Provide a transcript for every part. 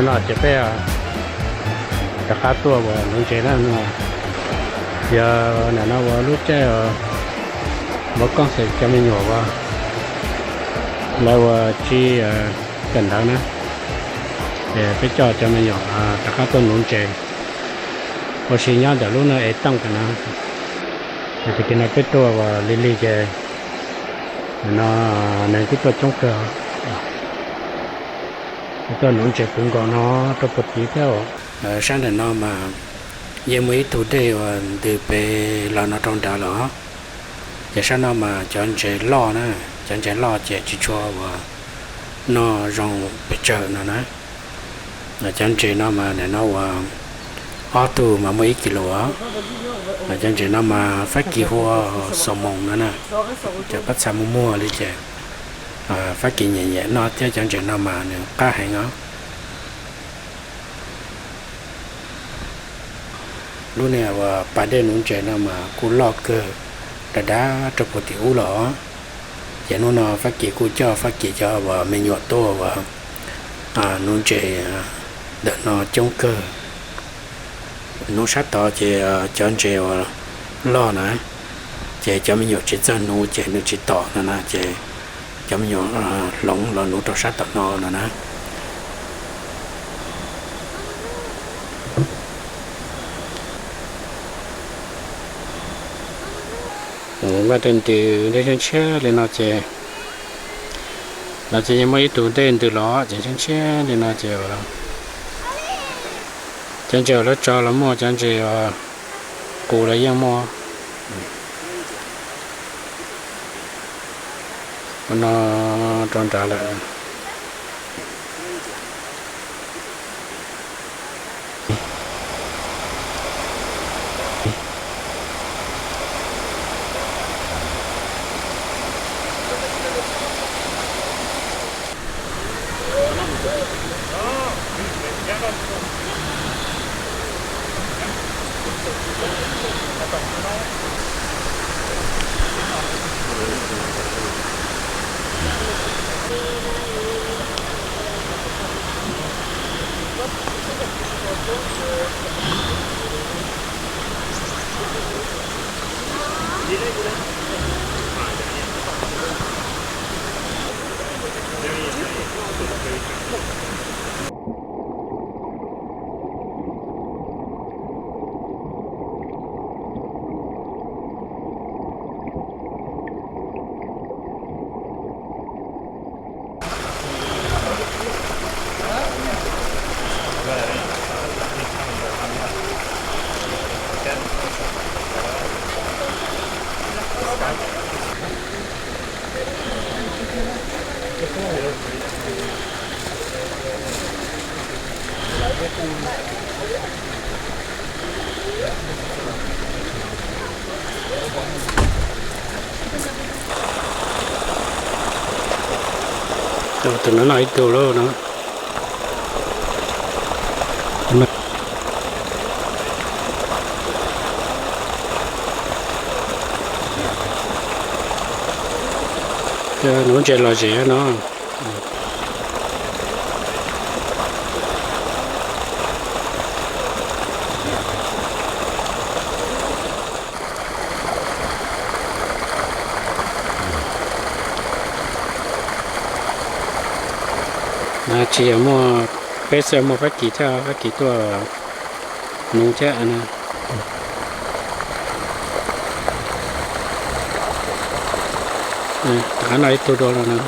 No ces peb rov qab tuaj ua nuv ntses na. Yog nim no ua lub caij muab kooj xwm cov me nyuam ua, lawv ua tsib kawm ntawv na, ces peb coj cov me nyuam rov qab tuaj nuv ntses ua si nyob ntawm lub no es tooj kawm na. Ces tag kis no peb tuaj ua li li ces no neeg kuj tuaj coob kawg. Tuaj nuv ntses puv nkaus no rau puag tid thiab. Sab ntawm no mas yeej muaj ib tug dej uas ntws pes los no rau nrad lawm os. Ces sab no mas cov ntses loj na, cov ntses loj ces tsis tshua uas noj zoo pes tsawg no na. Cov ntses no mas nim no uas ob tug mas muaj ib kis lus os. Cov ntses no mas Fab Kis hu ua xos moos no na. Cov pob txha muag muag li ces Fab Kis nyiam nyiam noj thiab, cov ntses no mas nws qab heev os. Lub niag uas pas dej nuv ntses no mas kuj loj kawg, dav dav rau puag tim ub los. Ces hnub no Fab Kis kuj coj Fab Kis cov uas me nyuam tuaj uas nuv ntses ntawm no coob kawg. Hnub sab tod ces cov ntses uas loj na, ces cov me nyuam tsis txawj nuv ces nws tsis tom no na, ces cov me nyuam hloov los nuv rau sab tom no no na. Vaj dej ntws dej tshiab tshiab li no ces, no ces yeej muaj ib tug dej ntws los ces tshiab tshiab li no ces cov ntses uas lawv tso los muaj, cov ntses uas qus los yeej muaj. Ua no rau nrad lawm. Tus no noj ib tug lauj no. Nuv ntses lom zem no. Tsis yog muaj peb xwb, muaj Fab Kis thiab, Fab Kis tuaj nuv thiab. Rov qab noj ib tug dua no na.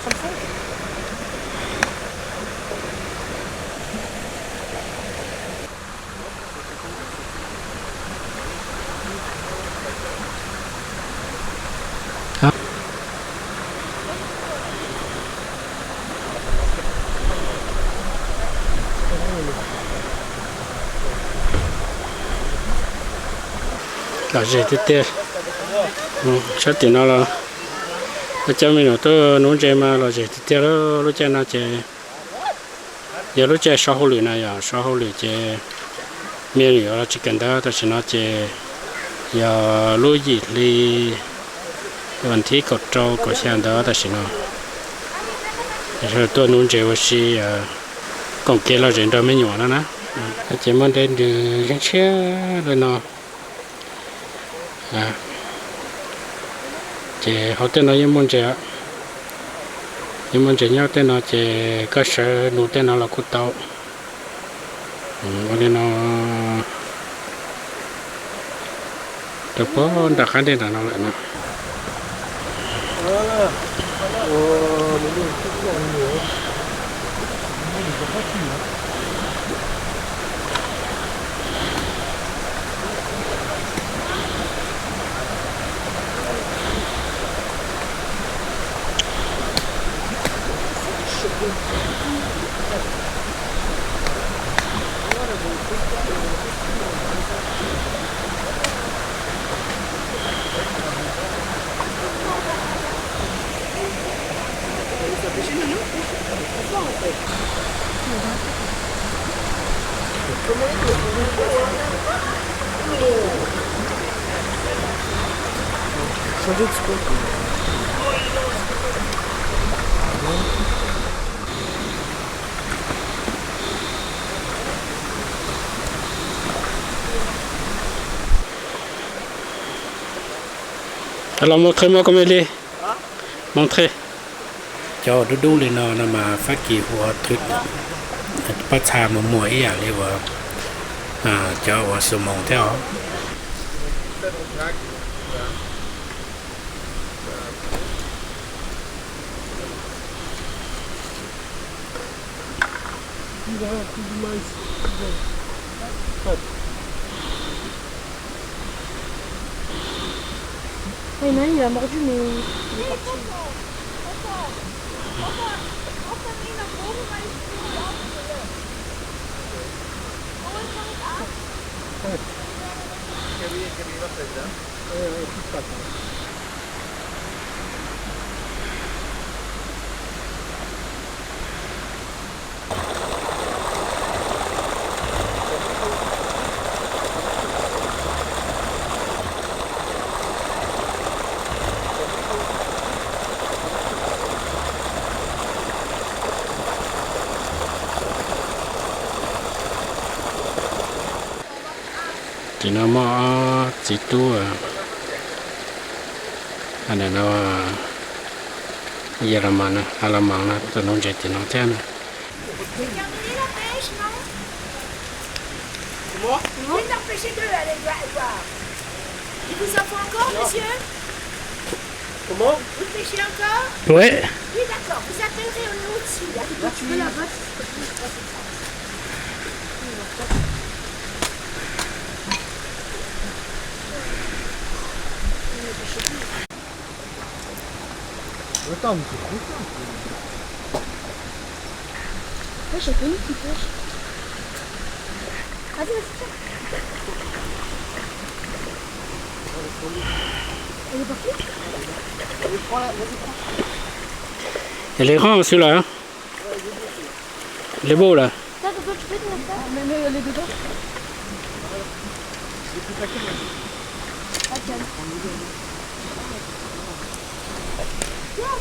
Lom zem tiag tiag. Sab tim no los cov me nyuam tuaj nuv ntses mas lom zem tiag tiag. Lub caij no ces yog lub caij so hauj lwm na, yog so hauj lwm ces me nyuam los tsis kawm ntawv. Tam sim no ces yog lub yim hli vas thib kaum rau kaum xya ntawd tam sim no tuaj nuv ntses ua si, koom kev lom zem nrog me nyuam no na. Ces muaj nte nrws tshiab tshiab li no. Ces hauv tej no yeej muaj ntses, yeej muaj ntses nyob tej no ces koj sawv nuv tej no los kuj tau. Ua li no rau puag nram qab dej nram no lawm no. Los mus qhia muaj koj me li, mus qhia. Cov uas dub dub li no no mas Fab Kis hu ua thwv, pob txha muag muag ib yam li uas cov uas xu moos thiab os. Il y en a un, il a mordu, mais il est parti. Tim no muaj ob txiv tub, no, Yas Las Mas, Las Mas no tuaj nuv ntses tim no thiab na. Comment ? Vous êtes empêché de aller voir. Il vous en faut encore, monsieur ? Comment ? Vous pêchez encore ? Ouais. Oui, d'accord. Vous appellerez au numéro dessus, là. Là, tu veux la botte ? Attends, mais c'est trop tard. Ouais, j'ai connu qui pêche. Vas-y, vas-y, tiens. Elle est partie ? Vas-y, prends. Elle est grande, celui-là, hein ? Les beaux, là. Tiens, Coco, tu peux te mettre là ? Ah, mais, mais elle est dedans. Pas calme. Tiens,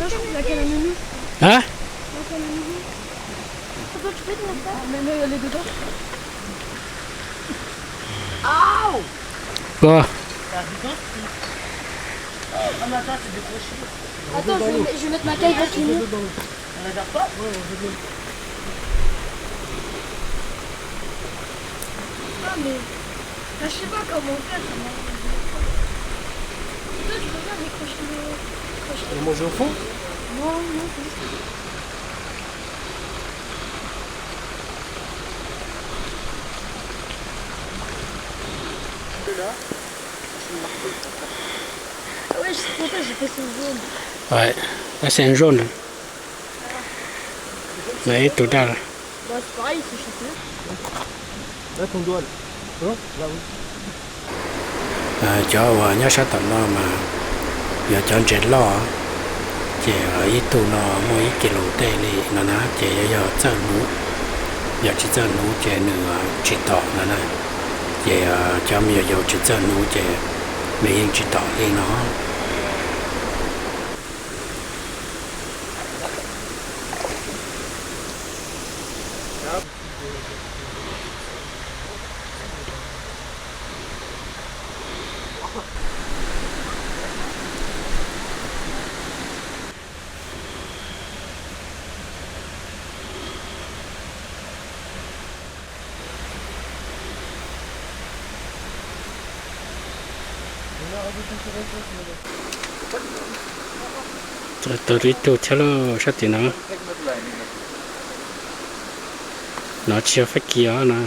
je trouve la canne à nounou. Hein ? La canne à nounou. Coco, tu peux te mettre là ? Ah, mais, mais elle est dedans. Aouh ! Quoi ? T'as vu quand c'est... Ah, mais attends, c'est décroché. Attends, je vais, met- je vais mettre ma cape parce que nous... On n'adhère pas ? Ah, mais... Ah, je sais pas comment faire, ça m'a... Toi, tu peux pas décrocher le... Décrocher. On mange au fond ? Ouais, là, c'est un jaune. Là, il est tout là. Cov uas nyob sab tom no mas yog cov ntses loj, ces ib tug no muaj ib kis lus tej li no na, ces yog, yog txawj hnuv, yog tsis txawj hnuv ces nws tsis tom no na. Ces cov me nyuam yaus tsis txawj hnuv ces nws yeej tsis tom li no. Tau ib tug thiab lauj, sab tim no. No tsis yog Fab Kis os no.